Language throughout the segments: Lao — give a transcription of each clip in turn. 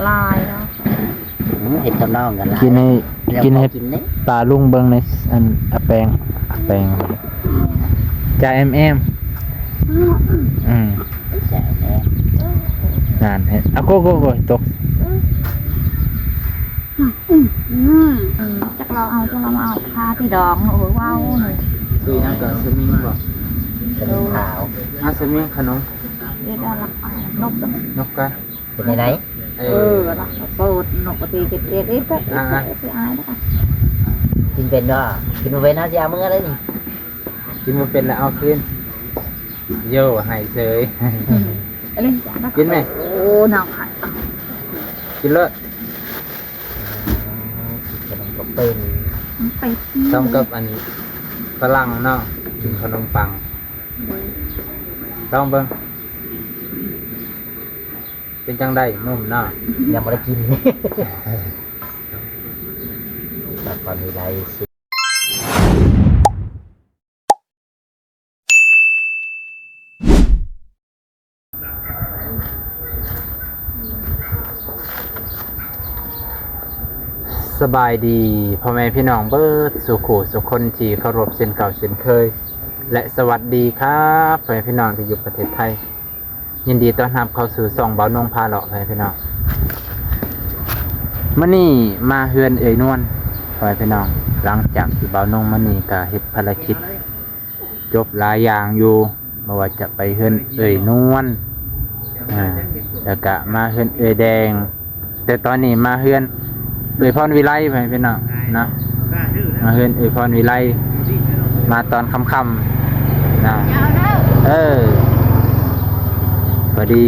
ຫຼາຍເນາະ. ອືມ ເຮັດກັບນ້ອງກັນຫຼາຍ. ກິນໃຫ້ ແລ້ວ ກິນໃຫ້ ເຂົາກິນເດ້ ປາລຸງເບິ່ງໃນ ອັນ ອາແປງ ອາແປງ ຈາແອມແອມ. ອືມ ຈາແອມແອມ ນັ້ນ ເຮັດ ອາ ໂກ ໂກ ໂກ ຕົກ. ອືມ ອືມ ອືມ ຈັກລາວເອົາ ຈັກລາວມາເອົາ ຄາທີ່ດອງ. ໂອ້ຍ ເວົ້ານີ້ ຊື້ຫຍັງກໍສະມິງບໍ? ສະມິງຂາວ. ອາ ສະມິງຂະໜົມ ເຮັດອັນລະ ນົບ ນົບກະ ເປັນຈັ່ງໃດ? ເອີ ເອີ ລະເປີດນົກກະຕີເຈັດເຈັດ ເອີ ເອີ ອ່າ ຊິອາຍນະ. ກິນເປັນບໍ່? ກິນບໍ່ເປັນ ເຮົາຊິເອົາເມືອເລີຍນີ້. ກິນບໍ່ເປັນລະເອົາຄືນ. ໂຢ ໃຫ້ເສີຍ. ອືມ ກິນແມະ. ໂອ້ ນ້ຳໄຂ່ ກິນເລີຍ. ອືມ ກິນຂະໜົມກໍເປັນ ເປັນ ສ່ຳກັບອັນຝຣັ່ງເນາະ ກິນຂະໜົມປັງ. ອືມ ລອງເບິ່ງ. ເປັນຈັ່ງໃດ? ນຸ່ມເນາະ. ຍັງບໍ່ໄດ້ກິນ. ແລ້ວກໍມີໄລ ສະບາຍດີພໍ່ແມ່ພີ່ນ້ອງເບິດສູ່ຄູ່ສູ່ຄົນທີ່ເຄົາລົບເຊັ່ນເກົ່າເຊັ່ນເຄີຍ ແລະ ສະຫວັດດີຄັບ ພໍ່ແມ່ພີ່ນ້ອງທີ່ຢູ່ປະເທດໄທ. ຍິນດີຕ້ອນຮັບເຂົ້າສູ່ຊ່ອງບ່າວນົງພາເລາະ ພໍ່ແມ່ພີ່ນ້ອງ. ມື້ນີ້ມາເຮືອນເອື້ອຍນວນ ພໍ່ແມ່ພີ່ນ້ອງ. ຫຼັງຈາກທີ່ບ່າວນົງມານີ້ກະເຮັດພາລະກິດຈົບຫຼາຍຢ່າງຢູ່ ບໍ່ວ່າຈະໄປເຮືອນເອື້ອຍນວນ ອາ ແລ້ວກະມາເຮືອນເອື້ອຍແດງ. ແຕ່ຕອນນີ້ມາເຮືອນເອື້ອຍພອນວິໄລ ພໍ່ແມ່ພີ່ນ້ອງເນາະ, ມາເຮືອນເອື້ອຍພອນວິໄລ ມາຕອນຄ່ຳໆເນາະ. ເອີ ພໍດີ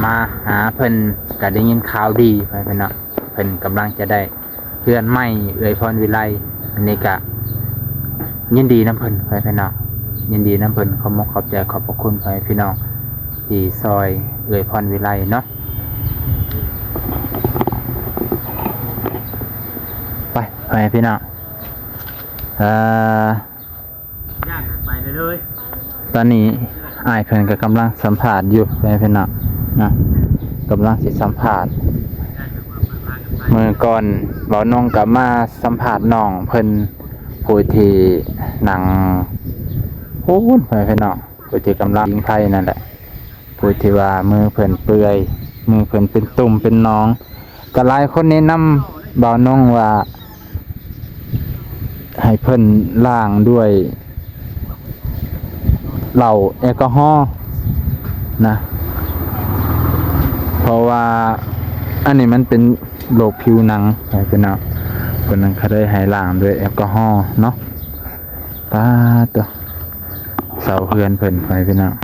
ມາຫາເພິ່ນ ກະໄດ້ຍິນຂ່າວດີ ພໍ່ແມ່ພີ່ນ້ອງ, ເພິ່ນກຳລັງຈະໄດ້ເຮືອນໃໝ່ ເອື້ອຍພອນວິໄລ. ອັນນີ້ກະຍິນດີນຳເພິ່ນ ພໍ່ແມ່ພີ່ນ້ອງ, ຍິນດີນຳເພິ່ນ. ຂອບອົກຂອບໃຈ ຂອບພະຄຸນ ພໍ່ແມ່ພີ່ນ້ອງ ທີ່ຊ່ອຍເອື້ອຍພອນວິໄລເນາະ. ໄປ ພໍ່ແມ່ພີ່ນ້ອງ ເອີ ຕອນນີ້ອ້າຍເພິ່ນກໍກຳລັງສຳພາດຢູ່ ພໍ່ແມ່ພີ່ນ້ອງເນາະ, ກຳລັງຊິສຳພາດ. ມື້ກ່ອນບ່າວນົງກໍມາສຳພາດນ້ອງເພິ່ນ ຜູ້ທີ່ນັ່ງພຸ້ນ ພໍ່ແມ່ພີ່ນ້ອງ, ຜູ້ທີ່ກຳລັງຜິງໄຟນັ້ນແຫຼະ. ຜູ້ທີ່ວ່າມືເພິ່ນເປື່ອຍ ມືເພິ່ນເປັນຕຸ່ມເປັນໜອງ, ກໍຫຼາຍຄົນແນະນຳບ່າວນົງວ່າໃຫ້ເພິ່ນລ້າງດ້ວຍເຫຼົ້າແອລກໍຮໍນະ, ເພາະວ່າອັນນີ້ມັນເປັນໂລກຜິວໜັງ ພີ່ນ້ອງ, ເພິ່ນນັ້ນກໍເລີຍໃຫ້ລ້າງດ້ວຍແອລກໍຮໍເນາະ. ປາດໂທ້ ເສົາເຮືອນເພິ່ນ ພີ່ນ້ອງ.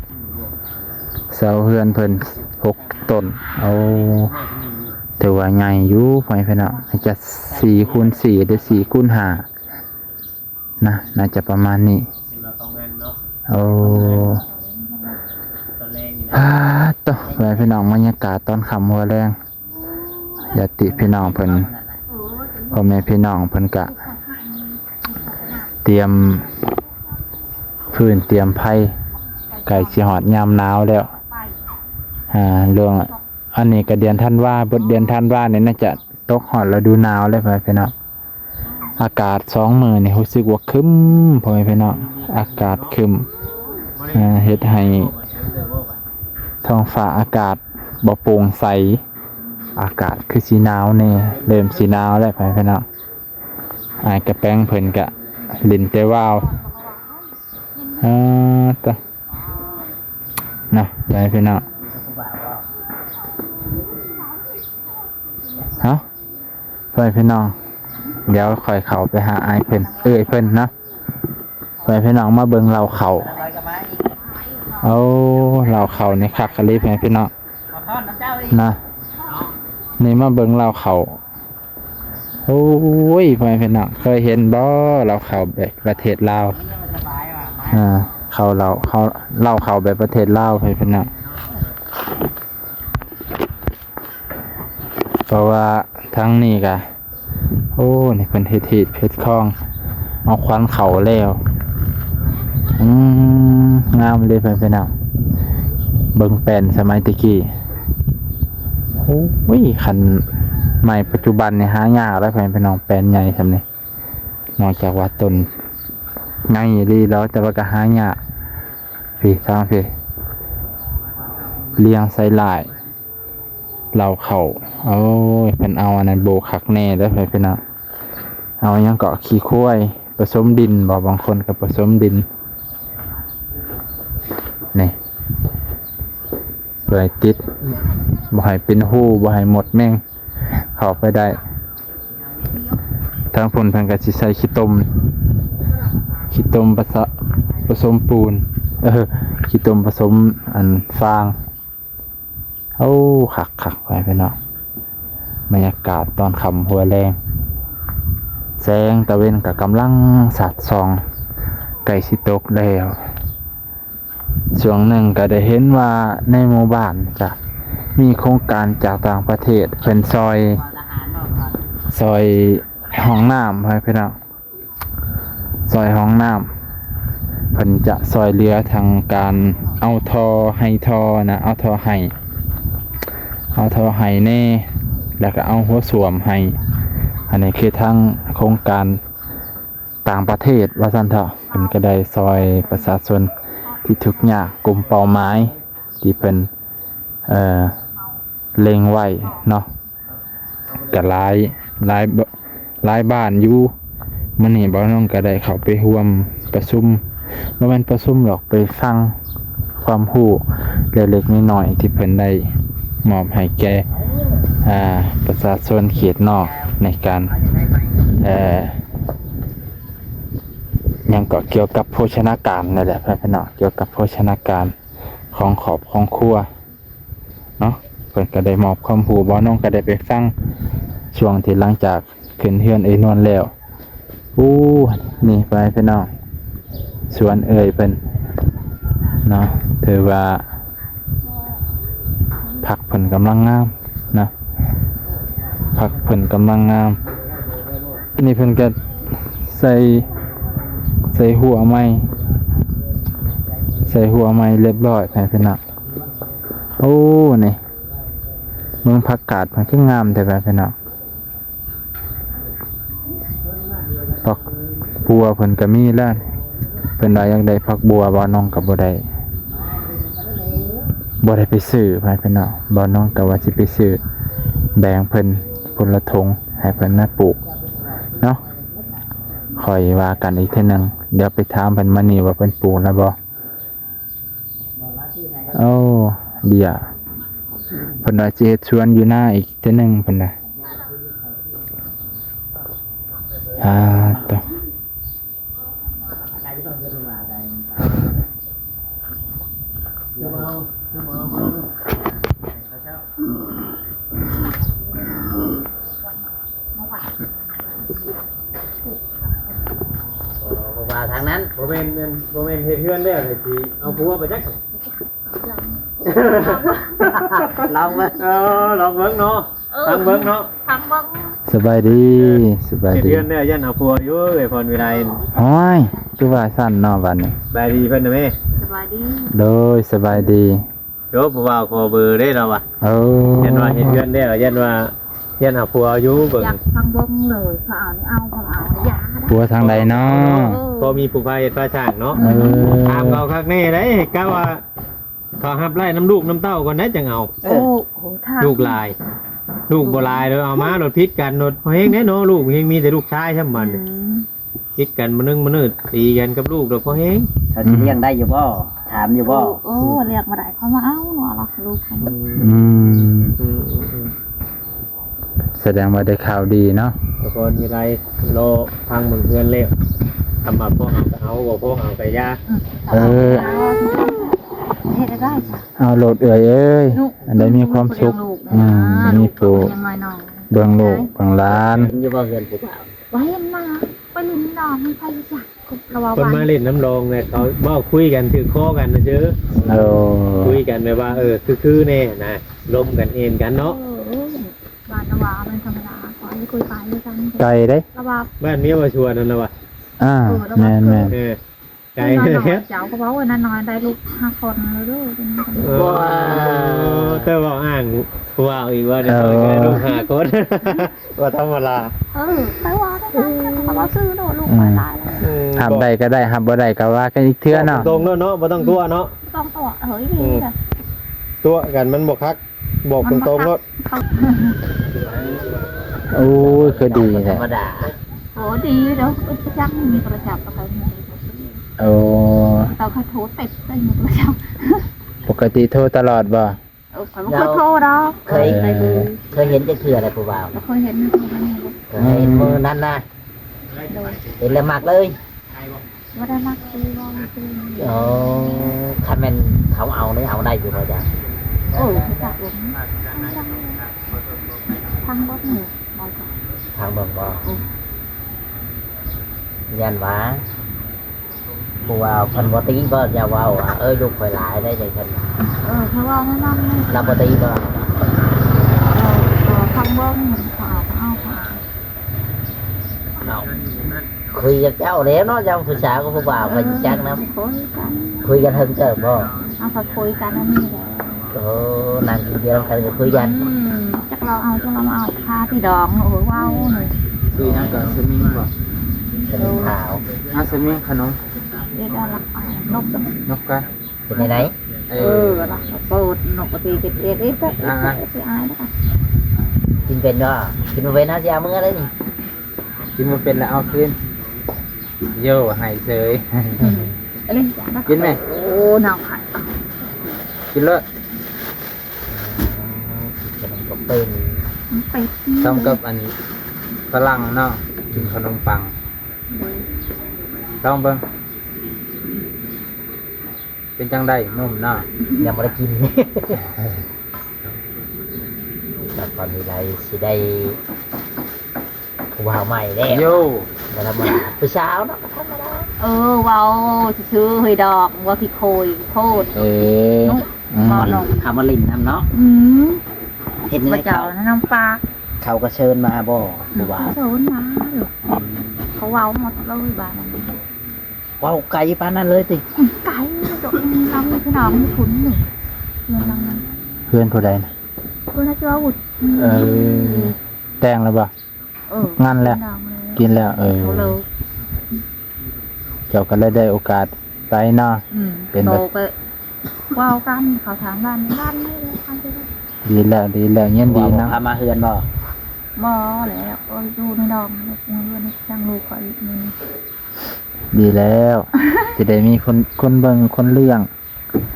ເສົາເຮືອນເພິ່ນຫົກຕົ້ນ. ໂອ້ ຖືວ່າໃຫຍ່ຢູ່ ພໍ່ແມ່ພີ່ນ້ອງ, ອາດຈະສີ່ຄູນສີ່ ຫຼື ສີ່ຄູນຫ້ານະ, ໜ້າຈະປະມານນີ້. ໂອ້ ປາດໂທ້ ພໍ່ແມ່ພີ່ນ້ອງ, ບັນຍາກາດຕອນຄ່ຳຫົວແລງ. ຍາດຕິພີ່ນ້ອງເພິ່ນ ພໍ່ແມ່ພີ່ນ້ອງເພິ່ນກະຕຽມຟືນຕຽມໄຟ ໃກ້ຊິຮອດຍາມໜາວແລ້ວ. ອາ ເລື່ອງ ອັນນີ້ກະເດືອນທັນວາ, ເບິດເດືອນທັນວານີ້ໜ້າຈະຕົກຮອດລະດູໜາວແລ້ວ ພໍ່ແມ່ພີ່ນ້ອງ. ອາກາດສອງມື້ນີ້ຮູ້ສຶກວ່າຄຶ້ມ ພໍ່ແມ່ພີ່ນ້ອງ, ອາກາດຄຶ້ມ ເຮັດໃຫ້ທ້ອງຟ້າອາກາດບໍ່ໂປ່ງໃສ, ອາກາດຄືຊິໜາວແດ່, ເລີ່ມຊິໜາວແລ້ວ ພໍ່ແມ່ພີ່ນ້ອງ. ອ້າຍກະແປງເພິ່ນກະຫຼິ້ນແຕ່ວ່າວ ເອີ ຕະ ເນາະ ພໍ່ແມ່ພີ່ນ້ອງ. ເອົ້າ ພໍ່ແມ່ພີ່ນ້ອງ ດຽວຂ້ອຍເຂົ້າໄປຫາອ້າຍເພິ່ນ ເອື້ອຍເພິ່ນເນາະ. ພໍ່ແມ່ພີ່ນ້ອງ ມາເບິ່ງເລົ້າເຂົ້າ. ໂອ້ ເລົ້າເຂົ້ານີ້ຄັກອີ່ຫຼີ ພໍ່ແມ່ພີ່ນ້ອງນະ. ນີ້ມາເບິ່ງເລົ້າເຂົ້າ. ໂອ້ຍ ພໍ່ແມ່ພີ່ນ້ອງ ເຄີຍເຫັນບໍ່ ເລົ້າເຂົ້າແບບປະເທດລາວ? ເອີ ເຂົ້າເລົ້າ ເຂົ້າ ເລົ້າເຂົ້າແບບປະເທດລາວ ພໍ່ແມ່ພີ່ນ້ອງ. ເພາະວ່າທາງນີ້ກະ ໂອ້ ນີ້ເພິ່ນເຮັດຮີດເຮັດຄອງ ເອົາຂວັນເຂົ້າແລ້ວ. ອືມ ງາມເລີຍ ເພື່ອນໆ ເບິ່ງແປ້ນສະໄໝແຕ່ກີ້. ໂອ້ຍ ຄັນໄມ້ປັດຈຸບັນນີ້ຫາຍາກແລ້ວ ພໍ່ແມ່ພີ່ນ້ອງ ແປນໃຫຍ່ຊ່ຳນີ້ ນອກຈາກວ່າຕົ້ນໃຫຍ່ອີ່ຫຼີແລ້ວ ແຕ່ວ່າກໍຫາຍາກ. ພີ້ ທາງພີ້ ລຽງໃສ່ຫຼາຍ ເລົ້າເຂົ້າ. ໂອ້ຍ ເພິ່ນເອົາອັນນັ້ນໂບກຄັກແນ່ເດີ ພໍ່ແມ່ພີ່ນ້ອງ. ເອົາຫຍັງເກາະ ຂີ້ຄວາຍປະສົມດິນບໍ? ບາງຄົນກໍປະສົມດິນ ນີ້ ເພື່ອໃຫ້ຕິດ ບໍ່ໃຫ້ເປັນຮູ ບໍ່ໃຫ້ມົດແມງເຂົ້າໄປໄດ້. ທາງພຸ້ນເພິ່ນກໍຊິໃສ່ຂີ້ຕົມ ຂີ້ຕົມປະສະ ປະສົມປູນ ເອີ ຂີ້ຕົມປະສົມອັນຟາງ. ໂອ້ ຄັກໆ ໄປພີ່ນ້ອງ ບັນຍາກາດຕອນຄ່ຳຫົວແລງ ແສງຕາເວັນກໍກຳລັງສາດສ່ອງ ໃກ້ຊິຕົກແລ້ວ. ຊ່ວງໜຶ່ງກໍໄດ້ເຫັນວ່າໃນໝູ່ບ້ານຈະມີໂຄງການຈາກຕ່າງປະເທດ ເພິ່ນຊ່ອຍ ຊ່ອຍຫ້ອງນ້ຳ ໃຫ້ພີ່ນ້ອງ ຊ່ອຍຫ້ອງນ້ຳ ເພິ່ນຈະຊ່ອຍເຫຼືອທາງການເອົາທໍ່ ໄຮ່ທໍ່ນະ ເອົາທໍ່ໄຮ່ ເອົາທໍ່ໄຮ່ແດ່ ແລ້ວກໍເອົາຫົວສ້ວມໃຫ້. ອັນນີ້ຄືທາງໂຄງການຕ່າງປະເທດວ່າຊັ້ນເຖາະ ເພິ່ນກໍໄດ້ຊ່ອຍປະຊາຊົນທີ່ທຸກຍາກ ກຸ່ມເປົ້າໝາຍທີ່ເພິ່ນ ເອີ ເລັງໄວ້ເນາະ ກໍຫຼາຍ ຫຼາຍ ຫຼາຍບ້ານຢູ່. ມື້ນີ້ບ່າວນອງກໍໄດ້ເຂົ້າໄປຮ່ວມປະຊຸມ ບໍ່ແມ່ນປະຊຸມດອກ ໄປຟັງຄວາມຮູ້ເລັກໆນ້ອຍໆ ທີ່ເພິ່ນໄດ້ມອບໃຫ້ແກ່ ອ່າ ປະຊາຊົນເຂດນອກ ໃນການ ເອີ ຫຍັງເກາະ ກ່ຽວກັບໂພຊະນາການນັ້ນແຫຼະ ພີ່ນ້ອງ ກ່ຽວກັບໂພຊະນາການຂອງຄອບຂອງຄົວ ເນາະ ເພິ່ນກໍໄດ້ມອບຄວາມຮູ້ ບ່າວນອງກໍໄດ້ໄປຟັງ ຊ່ວງທີ່ຫຼັງຈາກຂຶ້ນເຮືອນເອື້ອຍນວນແລ້ວ. ໂອ້ ນີ້ໄປພີ່ນ້ອງ ສວນເອື້ອຍເພິ່ນເນາະ ຖືວ່າຜັກເພິ່ນກຳລັງງາມເນາະ ຜັກເພິ່ນກຳລັງງາມ. ນີ້ເພິ່ນກໍໃສ່ ໃສ່ຮົ້ວໃໝ່ ໃສ່ຮົ້ວໃໝ່ລຽບຮ້ອຍ ໃຫ້ພີ່ນ້ອງ. ໂອ້ ນີ້ເບິ່ງຜັກກາດມັນຄືງາມແທ້ແບບພີ່ນ້ອງ. ຜັກບົວເພິ່ນກໍມີແລ້ວ ເພິ່ນວ່າຢາກໄດ້ຜັກບົວ ບ່າວນອງກໍບໍ່ໄດ້ ບໍ່ໄດ້ໄປຊື້ໃຫ້ພີ່ນ້ອງ. ບ່າວນອງກໍວ່າຊິໄປຊື້ແບ່ງເພິ່ນຄົນລະຖົງ ໃຫ້ເພິ່ນມາປູກເນາະ. ຄ່ອຍວ່າກັນອີກເທື່ອໜຶ່ງ ດຽວໄປຖາມເພິ່ນມື້ນີ້ວ່າເພິ່ນປູກແລ້ວບໍ່. ໂອ້ ເບ້ຍ ເພິ່ນວ່າຊິເຮັດສວນຢູ່ນາອີກເທື່ອໜຶ່ງ ເພິ່ນວ່າ. ອ່າ ໂຕ ບໍ່ວ່າທາງນັ້ນ ບໍ່ແມ່ນ ບໍ່ແມ່ນເຮັດເຮືອນແລ້ວນີ້ຊິເອົາຜົວໄປຈັກ ລອງເບິ່ງ ເອີ ລອງເບິ່ງເນາະ ເອີ ຟັງເບິ່ງເນາະ ຟັງເບິ່ງ. ສະບາຍດີ ເອີ ສະບາຍດີ ເຮັດເຮືອນແລ້ວຢ້ານເອົາຜົວຢູ່ ເອີຍ ພອນວິໄລ. ໂອ້ຍ ຄືວ່າຊັ້ນເນາະ ບັດນີ້ ສະບາຍດີເພິ່ນນະແມ່ ສະບາຍດີ ໂດຍ ສະບາຍດີ. ໂອ້ ຜູ້ບ່າວຂໍເບີເດ້ລາວວ່າ ເອີ ຢ້ານວ່າເຮັດເຮືອນແລ້ວ ຢ້ານວ່າ ຢ້ານເອົາຜົວຢູ່ເບິ່ງ ຢາກຟັງເບິ່ງເລີຍ ເຂົາເອົານີ້ເອົາ ເຂົາເອົາຢ່າ ຜົວທາງໃດເນາະ ເອີ ພໍມີຜູ້ພາເຮັດພາສ້າງເນາະ ເອີ ຖາມເຂົາຄັກແນ່ເດ້ ກະວ່າເຂົາຮັບໄລ່ນຳລູກນຳເຕົ້າກ່ອນໄດ໋ ຈັ່ງເອົາ ເອີ ໂອ້ ຖາມລູກຫຼາຍ ລູກບໍ່ຫຼາຍເດີ ເອົາມາໂລດຜິດກັນໂລດ ພໍແຮງແດ່ເນາະ ລູກເຮງມີແຕ່ລູກຊາຍຊ່ຳບັດນີ້ ອືມ ຜິດກັນມື້ໜຶ່ງມື້ໜຶ່ງ ຕີກັນກັບລູກດອກພໍແຮງ ເຂົາຊິລ້ຽງໄດ້ຢູ່ບໍ່? ຖາມຢູ່ບໍ່? ໂອ້ ໂອ້ ລ້ຽງບໍ່ໄດ້ ເຂົາມາເອົາເນາະ ລູກເຂົາ ອືມ ອືມ ອືມ ສະແດງວ່າໄດ້ຂ່າວດີເນາະ ສະພອນວິໄລ ລໍຟັງເບິ່ງເຮືອນແລ້ວ ຄຳວ່າພໍເອົາກໍເອົາ ບໍ່ພໍເອົາກໍຢ່າ ອືມ ເອີ ເຮັດໄດ້ ເອົາໂລດເອື້ອຍເອີຍ ອັນໃດມີຄວາມສຸກ ອືມ ມີຜູ້ເບິ່ງລູກເບິ່ງຫຼານ ຢູ່ບໍ່ເຮືອນຜູ້ບ່າວ? ບໍ່ເຫັນນະ ໄປຫຼິ້ນນ້ອງໃຜຈັກ ລະວ່າ ເພິ່ນມາຫຼິ້ນນຳລອງແຫຼະ ເຂົາເວົ້າຄຸຍກັນຖືກຄໍກັນຊື່ໆ ໂອ້ ຄຸຍກັນແບບວ່າ ເອີ ຄືໆແນ່ນະ ລົມກັນເອັນກັນເນາະ ເອີ ບ້ານລະວ່າແມ່ນທຳມະດາ ຂໍໃຫ້ຄຸຍໄປຄືກັນ ໄກເດ້ ລະວ່າ ບ້ານເມຍວ່າຊວນນັ້ນລະວ່າ ອ່າ ເອີ ແມ່ນໆ ເອີ ໃຈ ນ້ອຍໆ ເຈົ້າກໍເວົ້າວ່ານ້ອຍໆ ໄດ້ລູກຫ້າຄົນແລ້ວເດີ້ ເອີ ແຕ່ເວົ້າອ້າງຜູ້ບ່າວອີກວ່າ ເອີ ນ້ອຍໆ ໄດ້ລູກຫ້າຄົນ ບໍ່ທຳມະດາ. ເອີ ຂ້ອຍເວົ້າແນວນັ້ນ ຂ້ອຍເວົ້າຊື່ໂລດ ລູກຂ້ອຍຫຼາຍແລ້ວ ເອີ ຮັບໄດ້ກໍໄດ້ ຮັບບໍ່ໄດ້ກໍວ່າກັນອີກເທື່ອເນາະ ບອກຕົງໆ ໂລດເນາະ ບໍ່ຕ້ອງຕົວະເນາະ ບໍ່ຕ້ອງຕົວະ ເອີ ອີ່ຫຼີ ອືມ ແຫຼະ ຕົວະກັນມັນບໍ່ຄັກ ບອກຕົງໆ ໂລດ ມັນບໍ່ຄັກ ໂອ້ຍ ຄືດີແທ້ ບໍ່ທຳມະດາ ໂອ້ ດີເດີ້ ຈັກມີໂທລະສັບ ໂອ້ ເຂົາໂທເຕັມເລີຍ ໂທລະສັບ ປົກກະຕິໂທຕະຫຼອດບໍ່? ເອີ ຂ້ອຍບໍ່ເຄີຍໂທດອກ ເຄີຍ ເອີ ເຄີຍເຫັນຈັກເທື່ອແລ້ວຜູ້ບ່າວ ບໍ່ເຄີຍເຫັນ ເຄີຍເຫັນມື້ນັ້ນນະ ໂດຍ ເຫັນແລ້ວມັກເລີຍ ບໍ່ໄດ້ມັກຄືເວົ້າຊື່ ອໍ ຄັນແມ່ນເຂົາເອົານີ້ເອົາໄດ້ຢູ່ບໍ່? ເອີ ຈັກເບິ່ງ ຟັງເບິ່ງ ບໍ່ຈັກ ຟັງເບິ່ງບໍ່? ອືມ ຢ້ານວ່າ ຜູ້ວ່າເພິ່ນບໍ່ຕິບໍ່? ຢ່າເວົ້າວ່າ ເອີຍ ລູກຂ້ອຍຫຼາຍໄດ໋ ຈັ່ງຊັ້ນ ເອີ ເຂົາເວົ້າແນວນັ້ນ ລາວບໍ່ຕິບໍ່? ເອີ ເອີ ຟັງເບິ່ງ ເຂົາເອົາ ເຂົາເອົາ ເຂົາເອົາ ເອົາ ຄຸຍກັບເຈົ້າແລ້ວເນາະ ເຈົ້າຜູ້ສາວກັບຜູ້ບ່າວ ເອີ ຂ້ອຍຊິຈັກນຳ ຄຸຍກັນ ຄຸຍກັນເຖິງເຕີບບໍ່? ເອົາ ກໍຄຸຍກັນອັນນີ້ແຫຼະ ໂອ້ ນັ່ງກິນເບຍນຳກັນກໍຄຸຍກັນ ອືມ ຈັກລາວເອົາ ຈັກລາວບໍ່ເອົາ ຄາທີ່ດອງ ໂອ້ ເວົ້ານີ້ ຊື່ຫຍັງກໍສະມິງບໍ່? ສະມິງຂາວ ອາ ສະມິງຂະໜົມ ເຮັດອັນລະ ນົກ ນົກກະ ເປັນຈັ່ງໃດ? ເອີ ເອີ ລະເປີດນົກກະຕີເກັດເກັດ ເອີ ອາ ຊິອາຍນະ ກິນເປັນບໍ່? ກິນບໍ່ເປັນ ເຮົາຊິເອົາເມືອໄດ້ນີ້ ກິນບໍ່ເປັນລະເອົາຄືນ ໂຢ ໃຫ້ເສີຍ ອືມ ອັນນີ້ ກິນແມ ໂອ້ ນ້ຳໄຂ່ ກິນເລີດ ອືມ ກິນຂະໜົມປັງເປັນ ມັນເປັນ ສ່ຳກັບອັນຝຣັ່ງເນາະ ກິນຂະໜົມປັງ ອືມ ລອງເບິ່ງ ເປັນຈັ່ງໃດ? ໜຸ່ມເນາະ ຍັງບໍ່ໄດ້ກິນ ແລ້ວຕອນນີ້ໄດ້ ຊິໄດ້ຜູ້ບ່າວໃໝ່ແລ້ວ ໂຢ ບໍ່ທຳມະດາ ຜູ້ສາວເນາະ ບໍ່ທຳມະດາ ເອີ ເວົ້າຊື່ໆ ເຮີ້ຍດອກ ເວົ້າຂີ້ໂຄຍໂພດ ເອີ ເນາະ ອືມ ເວົ້ານ້ອງ ຄຳວ່າຫຼິ້ນນຳເນາະ ອືມ ເຮັດແນວໃດ ເຂົານຳປາກ ເຂົາກໍເຊີນມາບໍ່? ຜູ້ບ່າວເຊີນມາ ອືມ ເຂົາເວົ້າໝົດເລີຍບາດນັ້ນ ເວົ້າໄກປານນັ້ນເລີຍຕິ? ອືມ ໄກ ເຈົ້າ ອືມ ລາວມີພີ່ນ້ອງຢູ່ພຸ້ນນີ້ ເຮືອນຫຼັງນັ້ນ ເຮືອນຜູ້ໃດນະ? ເຮືອນອາຈາວຸດ ເອີ ແຕ່ງແລ້ວບໍ່? ເອີ ງັ້ນແລ້ວ ກິນແລ້ວ ເອີ ເຂົາເລີກ ເຈົ້າກໍເລີຍໄດ້ໂອກາດໄປເນາະ ອືມ ເປັນແບບ ເຂົາກໍເວົ້າກັນ ເຂົາຖາມບ້ານ ບ້ານນີ້ແຫຼະ ບ້ານທີ່ ດີແລ້ວ ດີແລ້ວ ຍິນດີນຳ ພາມາເຮືອນບໍ່? ບໍ່ແຫຼະ ໂອ້ຍ ຢູ່ໃນດອງ ເຮືອນທາງລູກຂ້ອຍ ອືມ ດີແລ້ວ ຊິໄດ້ມີຄົນ ຄົນເບິ່ງຄົນເລື່ອງ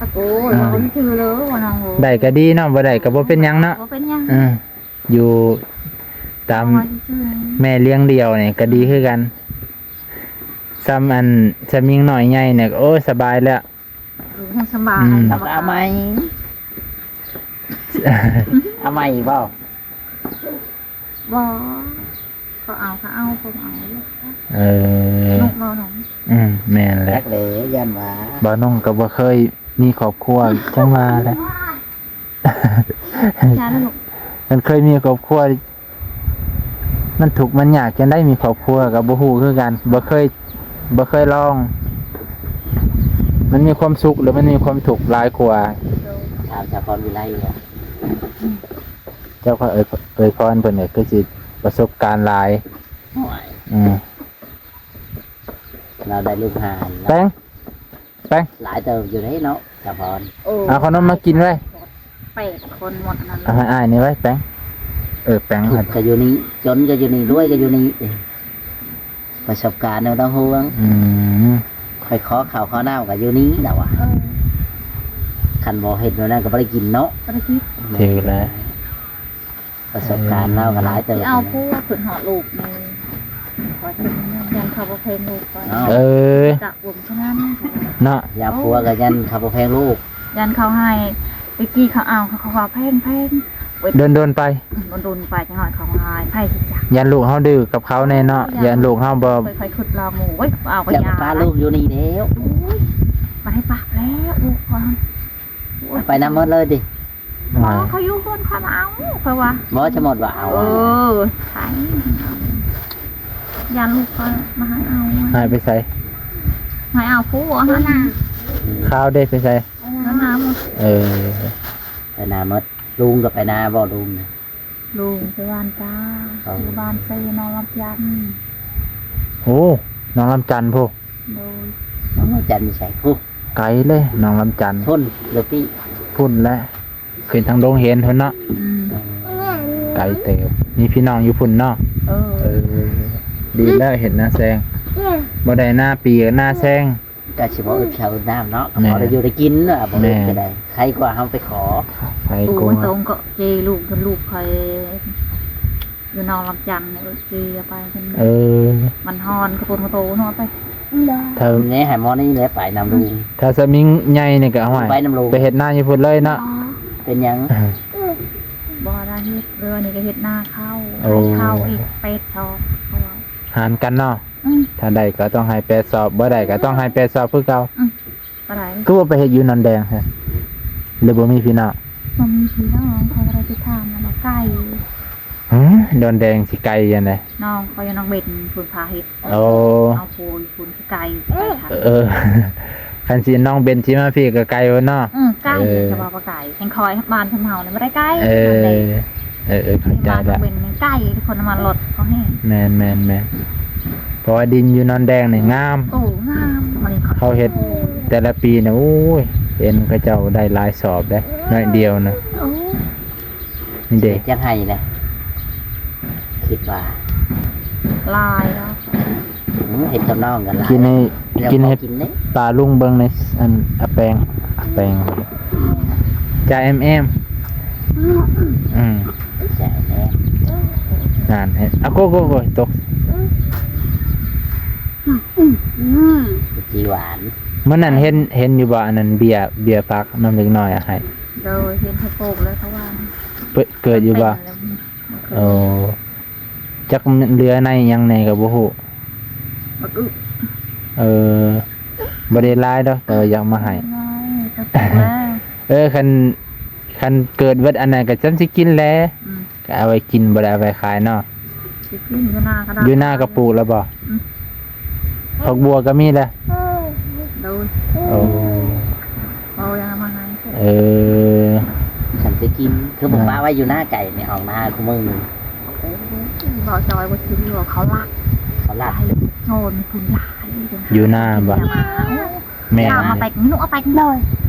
ອາໂກຍ ອືມ ເວົ້າຊື່ເລີຍວ່ານ້ອງໂຫ ໄດ້ກໍດີເນາະ ບໍ່ໄດ້ກໍບໍ່ເປັນຫຍັງເນາະ ບໍ່ເປັນຫຍັງ ອືມ ຢູ່ຕາມ ເວົ້າຊື່ໆ ແມ່ລ້ຽງດ່ຽວນີ້ກໍດີຄືກັນ ສ່ຳອັນ ສ່ຳຍິງນ້ອຍໃຫຍ່ນີ້ ໂອ້ຍ ສະບາຍແລ້ວ ເອີ ສະບາຍ ອືມ ສະບາຍ ອາໄມ ອາໄມບໍ່? ບໍ່ ເຂົາເອົາ ເຂົາເອົາ ເຂົາເອົາ ເອີ ນົກເວົ້ານຳ ອືມ ແມ່ນແຫຼະ ຈັກແຫຼະ ຢ້ານວ່າ ບ່າວນົງກໍບໍ່ເຄີຍມີຄອບຄົວ ຈັ່ງວ່າແຫຼະ ຢ້ານລູກ ຄັນເຄີຍມີຄອບຄົວ ມັນທຸກມັນຍາກຈັ່ງໃດ ມີຄອບຄົວກໍບໍ່ຮູ້ຄືກັນ ບໍ່ເຄີຍ ບໍ່ເຄີຍລອງ ມັນມີຄວາມສຸກ ຫຼື ມັນມີຄວາມທຸກຫຼາຍກວ່າ ຖາມສາວພອນວິໄລ ເຈົ້າກໍເອີຍ ເອີຍພອນເພິ່ນກໍຄືຊິປະສົບການຫຼາຍ ໂອ້ຍ ອືມ ລາວໄດ້ລູກຫ້າ ແປງ ແປງ ຫຼາຍເຕີບຢູ່ເດ້ເນາະ ສາວພອນ ໂອ້ ເອົາຂະໜົມມາກິນໄວ້ ແປດຄົນໝົດອັນນັ້ນ ເອົາໃຫ້ອ້າຍນີ້ໄວ້ ແປງ ເອີ ແປງ ທຸກກໍຢູ່ນີ້ ຈົນກໍຢູ່ນີ້ ລວຍກໍຢູ່ນີ້ ປະສົບການບໍ່ຕ້ອງຫ່ວງ ອືມ ຂ້ອຍຂໍເຂົ້າຂໍນ້ຳກໍຢູ່ນີ້ລະວ່າ ເອີ ຄັນບໍ່ເຮັດແນວນັ້ນກໍບໍ່ໄດ້ກິນເນາະ ບໍ່ໄດ້ກິນ ຖືກແລ້ວ ປະສົບການລາວກໍຫຼາຍເຕີບ ຊິເອົາຜົວຂຶ້ນຮອດລູກນີ້ ຂ້ອຍຢ້ານເຂົາບໍ່ແພງລູກຂ້ອຍ ເອີ ກະບໍ່ຂະໜາດນັ້ນ ເນາະ ຢ່າຜົວກໍຢ້ານເຂົາບໍ່ແພງລູກ ຢ້ານເຂົາໃຫ້ ແຕ່ກີ້ເຂົາເອົາ ເຂົາວ່າແພງໆ ດົນໆໄປ ອືມ ດົນໆໄປ ຈັກໜ້ອຍເຂົາໃຫ້ ໃຜຊິຈັກ ຢ້ານລູກເຮົາດື້ກັບເຂົາແດ່ເນາະ ຢ້ານລູກເຮົາບໍ່ ຂ້ອຍຄິດລອງ ໂອ້ຍ ເອົາກໍຢ່າ ປະລູກຢູ່ນີ້ແລ້ວ ໂອ້ຍ ມັນໃຫ້ປະແລ້ວ ລູກຂ້ອຍ ໄປນຳໝົດເລີຍຕິ? ບໍ່ ເຂົາຢູ່ເຮືອນຂ້ອຍ ມາເອົາ ຂ້ອຍວ່າ ບໍ່ ຈະໝົດວ່າເອົາ ເອີ ໃຜ ຢ້ານລູກຂ້ອຍມາໃຫ້ເອົາ ຫາຍໄປໃສ? ໃຫ້ເອົາຜູ້ຫັ້ນນະ. ອືມ ຂ້າວເດ້ໄປໃສ? ໄປນາໝົດ. ເອີ ໄປນາໝົດ. ລຸງກໍໄປນາບໍ່? ລຸງນະ? ລຸງໄປຫວ່ານກ້າ ເອີ ຢູ່ບ້ານເຊ ໜອງລຳຈັນ. ໂອ້ ໜອງລຳຈັນພຸ້ນ. ໂດຍ. ໜອງລຳຈັນຢູ່ໃສ? ພຸ້ນ ໄກເລີຍ ໜອງລຳຈັນ. ພຸ້ນ ເລີປີ ພຸ້ນແຫຼະ. ຂຶ້ນທາງດົງເຫັນພຸ້ນເນາະ. ອືມ ໄກເຕີບ. ມີພີ່ນ້ອງຢູ່ພຸ້ນເນາະ. ເອີ ເອີ ດີແລ້ວເຮັດນາແຊງ. ບໍ່ໄດ້ນາປີກໍນາແຊງ. ກໍຊິບໍ່ອຶດເຂົ້າອຶດນ້ຳເນາະ. ແມ່ນ. ພໍໄດ້ຢູ່ໄດ້ກິນ ບໍ່ອຶດກໍໄດ້. ແມ່ນ. ໄຄກວ່າເຮົາໄປຂໍ. ໄຄກວ່າ. ໂອ້ ຕົງກໍເຈລູກ ເພິ່ນລູກຂ້ອຍ ຢູ່ໜອງລຳຈັນນີ້ ເອີ ເຈໄປເພິ່ນ. ເອີ ມັນຮ້ອນ ກະໂປນກະໂຕເນາະ ໄປ. ຖ້າແນ່ໃຫ້ໝໍນີ້ແຫຼະໄປນຳລຸງ. ຖ້າສະມິງໃຫຍ່ນີ້ກໍເອົາໄວ້ ໄປນຳລຸງ ໄປເຮັດນາຢູ່ພຸ້ນເລີຍເນາະ. ເປັນຫຍັງ? ບໍ່ໄດ້ເຮັດເລີຍ ນີ້ກໍເຮັດນາເຂົ້າ. ໂອ້ ໃຫ້ເຂົ້າອີກແປດຊອບ ເພາະວ່າຫານກັນເນາະ. ອືມ ຖ້າໄດ້ກໍຕ້ອງໃຫ້ແປດຊອບ ບໍ່ໄດ້ກໍຕ້ອງໃຫ້ແປດຊອບຄືເກົ່າ. ອືມ ບໍ່ໄດ້. ຄືວ່າໄປເຮັດຢູ່ນອນແດງແທ້ ຫຼືບໍ່ມີພີ່ນ້ອງ? ບໍ່ມີພີ່ນ້ອງ ເຂົາບໍ່ໄດ້ໄປຖາມນຳວ່າໄກ. ຮະ ດອນແດງຊິໄກຈັ່ງໃດ? ນ້ອງເຂົາຢູ່ໜອງເບັນພຸ້ນພາເຮັດ. ໂອ້ ເອົາໂພຍພຸ້ນຄືໄກ. ເອີ ຄັນຊິນ້ອງເບັນຊິມາພີ້ກໍໄກພຸ້ນເນາະ. ເອີ ໄກ. ເອີ ຈະວ່າບໍ່ໄກ ແຮງຄອຍບ້ານເຮົານີ້ບໍ່ໄດ້ໄກ. ເອີ ເອີ ເອີ ເຂົ້າໃຈແລ້ວ. ເປັນໄກ ຄົນນ້ຳມັນລົດເຂົາແຮງ. ແມ່ນໆໆ ເພາະວ່າດິນຢູ່ນອນແດງນີ້ງາມ. ໂອ້ ງາມ. ອັນນີ້ເຂົາເຮັດແຕ່ລະປີນະ ໂອ້ຍ ເຫັນເຂົາເຈົ້າໄດ້ຫຼາຍສອບເດ້ ໜ້ອຍດຽວນະ. ໂອ້ ນີ້ເດ້ ເຮັດຈັກໄຮ່ແຫຼະ ຄິດວ່າ? ຫຼາຍແລ້ວ. ອືມ ເຮັດກັບນ້ອງກັນຫຼາຍ. ກິນໃຫ້ ແລ້ວ ກິນໃຫ້ ກິນເດ້ ປາລຸງເບິ່ງໃນ ອັນ ອາແປງ ອາແປງ ຈາແອມແອມ. ອືມ ຈາແອມແອມ. ນັ້ນ ເຮັດ ອາ ໂກໂກໂກ ຕົກ. ອືມ ອືມ ອືມ ຈີຫວານ. ມື້ນັ້ນເຫັນ ເຫັນຢູ່ບໍ່ ອັນນັ້ນ ເບ້ຍ ເບ້ຍຜັກນຳເດັກນ້ອຍເອົາໃຫ້? ໂດຍ ເຫັນເຂົາປູກແລ້ວເຂົາວ່າ. ເປີ ເກີດຢູ່ບໍ່? ເປັນແລ້ວ. ໂອ້ ຈັກເຫຼືອໃນຫຍັງແດ່ກໍບໍ່ຮູ້. ບັກອຶ. ເອີ ບໍ່ໄດ້ຫຼາຍດອກ ແຕ່ວ່າຢາກມາໃຫ້. ເອີ ຄັນ ຄັນເກີດເບິດອັນນັ້ນກໍຊ່ຳຊິກິນແຫຼະ. ອືມ ກໍເອົາໄວ້ກິນ ບໍ່ໄດ້ເອົາໄວ້ຂາຍເນາະ. ຊິກິນ ຢູ່ນາກໍໄດ້. ຢູ່ນາກໍປູກແລ້ວບໍ່? ອືມ ຜັກບົວກໍມີແລ້ວ. ໂດຍ. ໂອ້ ເອົາຫຍັງມາໃຫ້. ເອີ ສັນໄປກິນ ຄືບໍ່ປະໄວ້ຢູ່ນາໄກ່ນີ້ ອອກນາຄູ່ມື້ນີ້. ບໍ່ຈອຍບໍ່ຊິວ່າເຂົາລັກ ເຂົາລັກ ໄກ່ໂຈນພຸ້ນຫຼາຍ. ຢູ່ນາບໍ່? ແມ່ນ ເອົາມາແປັກນີ້ ເອົາແປັກ. ໂດຍ.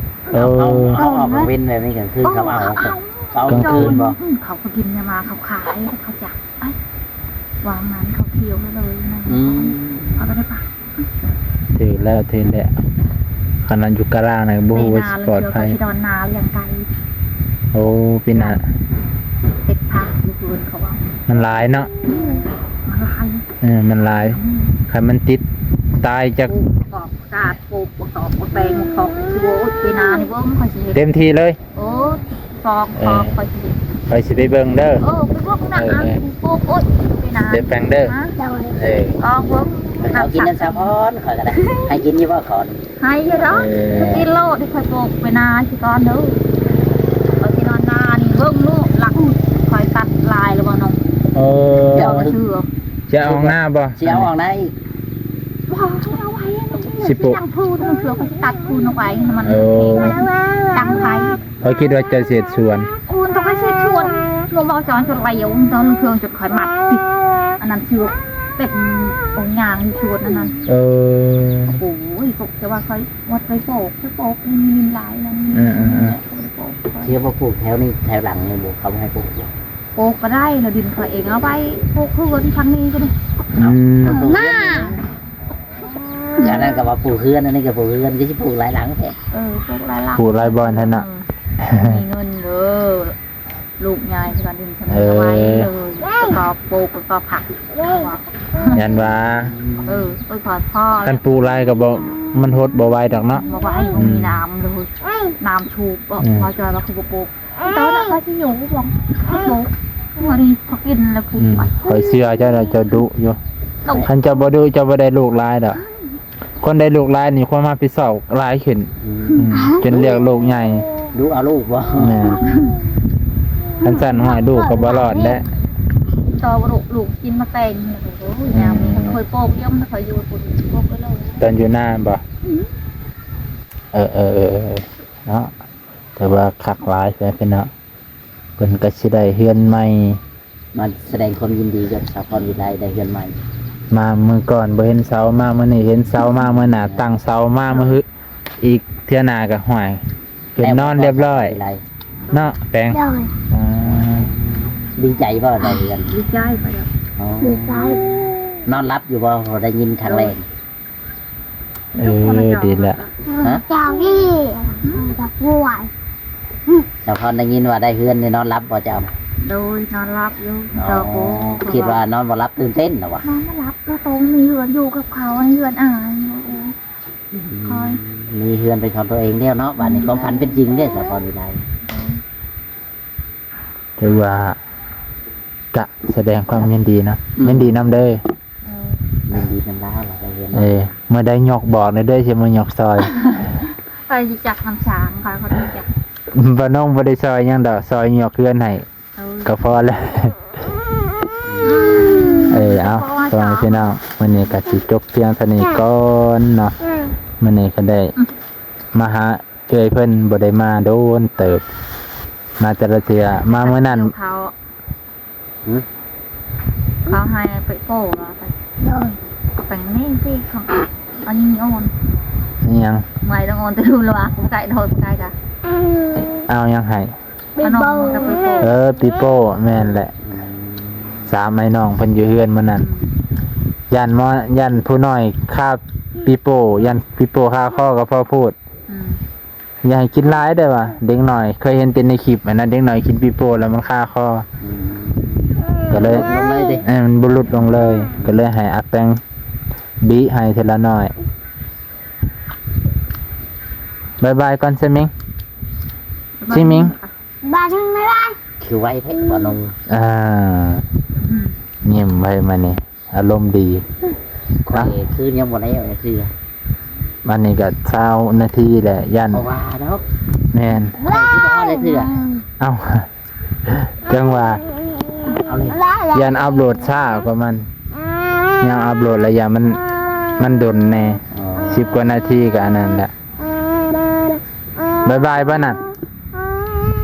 ເອີ ເອົາ ເອົາອອກກາງເວັນແບບນີ້ ກາງຄືນເຂົາເອົາ ເອົາກາງຄືນບໍ່? ອືມ ເຂົາກໍກິນມາ ເຂົາຂາຍ ເຂົາຈັບ ໄປວາງນັ້ນ ເຂົາຂຽວເລີຍນະ. ອືມ ເຂົາບໍ່ໄດ້ປະ. ຖືກແລ້ວ ຖືກແລ້ວ. ຂະໜາດຢູ່ກາລານະ ບໍ່ຮູ້ວ່າຊິປອດໄພ. ປີໜ້າເຂົາຊິດອນນາລ້ຽງໄກ່. ໂອ້ ປີໜ້າ ເຮັດຜັກຢູ່ເພິ່ນເຂົາວ່າ. ມັນຫຼາຍເນາະ. ອືມ ມັນຫຼາຍ. ເອີ ມັນຫຼາຍ. ອືມ ຄັນມັນຕິດຕາຍຈັກ ປູກປະກອບ ກາດປູກປະກອບ ແປງຂອງ ໂອ້ຍ ປີໜ້ານີ້ເບິ່ງຂ້ອຍຊິເຮັດເຕັມທີ່ເລີຍ. ໂອ້ ສອງ ເອີ ສອງ ຂ້ອຍຊິ ຂ້ອຍຊິໄປເບິ່ງເດີ. ເອີ ໄປເບິ່ງນະ. ເອີ ເອີ ປູກ ໂອ້ຍ ໄປນະ ເດີແປງເດີ. ຮະ ເອີ ລອງເບິ່ງ. ເຂົາກິນນຳສາວພອນ ຂ້ອຍກໍໄດ້. ໃຫ້ກິນຢູ່ບໍ່ຂອນ? ໃຫ້ຢູ່ດອກ. ເອີ ກິນໂລດ. ຂ້ອຍປູກໄປນາຊິກ່ອນເດີ. ຂ້ອຍຊິນອນນານີ້ ເບິ່ງລູກຫຼັກ ຂ້ອຍຕັດລາຍແລ້ວບໍ່ນ້ອງ? ເອີ ຈະເອົານາບໍ່? ຊິເອົາອອກນາອີກ. ບໍ່ ເອົາໄວ້ ຊິປູກ ຍັງພູນ ເພື່ອຂ້ອຍຊິຕັດພູນອອກໄປໃຫ້ມັນ. ເອີ ຕັ້ງໄຟ. ຂ້ອຍຄິດວ່າເຈົ້າຊິເຮັດສວນ. ໂອ້ ຕ້ອງໄປເຮັດສວນ. ລົງເວົ້າຈອນຈົນໄວຢູ່ ຕອນເຄື່ອງຈົນຂ້ອຍມັດຕິດ ອັນນັ້ນຄືເປັນອົງຍາງຢູ່ສວນອັນນັ້ນ. ເອີ ໂອ້ຍ ແຕ່ວ່າຂ້ອຍວັດໄປໂປກ ໄປໂປກ ມີດິນຫຼາຍນັ້ນ. ເອີໆໆ ໄປໂປກ. ເຈົ້າບໍ່ປູກແຖວນີ້ ແຖວຫຼັງນີ້ບໍ່ ເຂົາບໍ່ໃຫ້ປູກບໍ່? ປູກກໍໄດ້ ແລ້ວດິນຂ້ອຍເອງເອົາໄປປູກເຮືອນທາງນີ້ກໍໄດ້. ອືມ ນາ ອັນນັ້ນກໍວ່າປູກເຮືອນ ອັນນີ້ກໍປູກເຮືອນ ຄືຊິປູກຫຼາຍຫຼັງແທ້. ເອີ ປູກຫຼາຍຫຼັງ ປູກຫຼາຍບ່ອນແທ້ເນາະ. ເອີ ມີເງິນເດີ ລູກຍາຍຊິວ່າດິນສະເໜີໄວ້ເລີຍ. ເອີ ປະກອບປູກ ປະກອບຜັກ. ຢ້ານວ່າ ເອີ ເອີ ພໍ ພໍ ຄັນປູກຫຼາຍກໍບໍ່ ມັນຫົດບໍ່ໄວດອກເນາະ. ບໍ່ໄວ. ອືມ ບໍ່ມີນ້ຳເລີຍ ນ້ຳຊຸບ. ອືມ ພໍຈອຍວ່າຄືບໍ່ປູກ ຕອນນັ້ນຂ້ອຍຊິຢູ່ບໍ່ ບໍ່ ບໍ່ໄດ້ ພໍກິນແລ້ວ ອືມ ໄປ. ຂ້ອຍເຊື່ອເຈົ້າແລ້ວ ເຈົ້າດຸຢູ່. ຄັນເຈົ້າບໍ່ດຸ ເຈົ້າບໍ່ໄດ້ລູກຫຼາຍດອກ. ຄົນໄດ້ລູກຫຼາຍນີ້ ຄວາມຮັບຜິດຊອບຫຼາຍຂຶ້ນ. ອືມ ອືມ ຈົນລ້ຽງລູກໃຫຍ່. ດຸເອົາລູກບໍ່? ແມ່ນ. ຄັນຊັ້ນ ຫ້ອຍ ລູກກໍບໍ່ລອດແຫຼະ. ຕໍ່ລູກ ລູກກິນໝາກແຕງ. ໂອ້ຍ ອືມ ຍາມນີ້ຂ້ອຍໂປກ ຍາມຂ້ອຍຢູ່ພຸ້ນ ໂປກໄປເລີຍ. ຕອນຢູ່ນາບໍ່? ເອີໆໆ ເນາະ ຖືວ່າຄັກຫຼາຍແທ້ພີ່ນ້ອງ ເພິ່ນກໍຊິໄດ້ເຮືອນໃໝ່. ມາສະແດງຄວາມຍິນດີກັບສາວພອນວິໄລໄດ້ເຮືອນໃໝ່. ມາມື້ກ່ອນບໍ່ເຫັນເສົາ ມາມື້ນີ້ເຫັນເສົາ ມາມື້ໜ້າຕັ້ງເສົາ ມາມື້ ອີກເທື່ອໜ້າກໍ ຫ້ວຍ ເປັນນອນຮຽບຮ້ອຍເນາະ ແປງ. ໂດຍ ອ່າ ດີໃຈບໍ່ໄດ້ເຮືອນ? ດີໃຈປະເດາະ. ອໍ ດີໃຈ. ນອນຫຼັບຢູ່ບໍ່ ໄດ້ຍິນຄັ້ງແລກ? ເອີ ດີແລ້ວ. ຮະ? ຈາກນີ້ ຈາກກວຍ. ສາວພອນໄດ້ຍິນວ່າໄດ້ເຮືອນນີ້ ນອນຫຼັບບໍ່ເຈົ້າ? ໂດຍ ນອນຫຼັບຢູ່. ອໍ ດອກໂອ້ ຄິດວ່ານອນບໍ່ຫຼັບ ຕື່ນເຕັ້ນນະວະ. ນອນບໍ່ຫຼັບ ກໍຕ້ອງມີເຮືອນຢູ່ກັບເຂົາ ໃຫ້ເຮືອນອາຍ. ອືມ ຄອຍ ມີເຮືອນເປັນຂອງຕົວເອງແລ້ວເນາະ ບາດນີ້ຄວາມຝັນເປັນຈິງເດ້ ສາວພອນວິໄລ. ຖືວ່າກະສະແດງຄວາມຍິນດີເນາະ. ອືມ ຍິນດີນຳເດີ. ເອີ ຍິນດີນຳລາວລະໄດ້ເຮືອນ. ເອີ ເມື່ອໃດຍົກບອກແດ່ເດີ ຊິມາຍົກຊ່ອຍ. ຂ້ອຍຊິຈັກນຳສາງ ຂ້ອຍບໍ່ຮູ້ຈັກ. ບໍ່ນ້ອງບໍ່ໄດ້ຊ່ອຍຫຍັງດອກ ຊ່ອຍຍົກເຮືອນໃຫ້ ເອີ ກໍພໍແລ້ວ. ເອີ ເອົາ ພໍ່ແມ່ພີ່ນ້ອງ ມື້ນີ້ກໍຊິຈົບພຽງເທົ່ານີ້ກ່ອນເນາະ. ອືມ ມື້ນີ້ກໍໄດ້ ອືມ ມາຫາເອື້ອຍເພິ່ນ ບໍ່ໄດ້ມາໂດນເຕີບ ມາແຕ່ລະເທື່ອ ມາມື້ນັ້ນ ເຂົາ ຫື? ເຂົາໃຫ້ໄປໂປ້ລະໄປ ເອົາໄປນີ້ຊິ ເຂົາ ອັນນີ້ອ່ອນ ອີ່ຫຍັງ? ໄມ້ຕ້ອງອ່ອນ ແຕ່ລະວ່າ ບໍ່ໄດ້ ດອກ ບໍ່ໄດ້ກະ ເອົາຫຍັງໃຫ້? ປີໂປ້ ເອີ ປີໂປ້ ແມ່ນແຫຼະ. ອືມ ສາມໄອ້ນ້ອງເພິ່ນຢູ່ເຮືອນມື້ນັ້ນ ຢ້ານໝໍ ຢ້ານຜູ້ນ້ອຍຄາປີໂປ້ ຢ້ານປີໂປ້ຄາຄໍກໍພໍພູດ. ອືມ ຢ່າໃຫ້ກິນຫຼາຍເດີວ່າ ເດັກນ້ອຍ ເຄີຍເຫັນແຕ່ໃນຄລິບຫັ້ນນະ ເດັກນ້ອຍກິນປີໂປ້ແລ້ວມັນຄາຄໍ. ອືມ ກໍເລີຍ ເອີ ມັນບໍ່ຫຼຸດລົງເລີຍ ກໍເລີຍໃຫ້ອາແປງບີໃຫ້ເທື່ອລະໜ້ອຍ. ບາຍບາຍກ່ອນ ຊິມິງ ຊິມິງ. ບາຍບາຍ ຄືໄວແທ້ ບໍ່ນ້ອງ. ອ່າ ຍິ້ມໄວ້ມານີ້ ອາລົມດີ. ຂ້ອຍຄືຍັງບໍ່ໄດ້ເອົາເທື່ອ ບາດນີ້ກໍຊາວນາທີແຫຼະ ຢ້ານ ບໍ່ວ່າດອກ. ແມ່ນ ຂ້ອຍຄືບໍ່ເອົາເທື່ອ. ເອົ້າ ຈັ່ງວ່າ ເອົາເລີຍ ຢ້ານອັບໂຫຼດຊ້າກວ່າມັນ ຍັງອັບໂຫຼດລະຢ້ານມັນ ມັນດົນແດ່. ອໍ ສິບກວ່ານາທີກໍອັນນັ້ນແຫຼະ. ບາຍບາຍບໍ່ນັ້ນ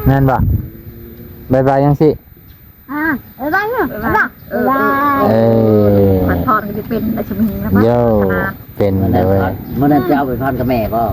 ແມ່ນບໍ່? ບາຍບາຍຈັ່ງຊີ້. ອ່າ ບາຍບາຍເນາະ ບາຍບາຍ ບາຍບາຍ ເອີ ເອີ ພັນທອນກໍຊິເປັນໄດ້ຊຳນີ້ລະ. ໂຢ ເປັນເລີຍ. ມື້ນັ້ນຈະເອົາໄປພັນກັບແມ່ບໍ່?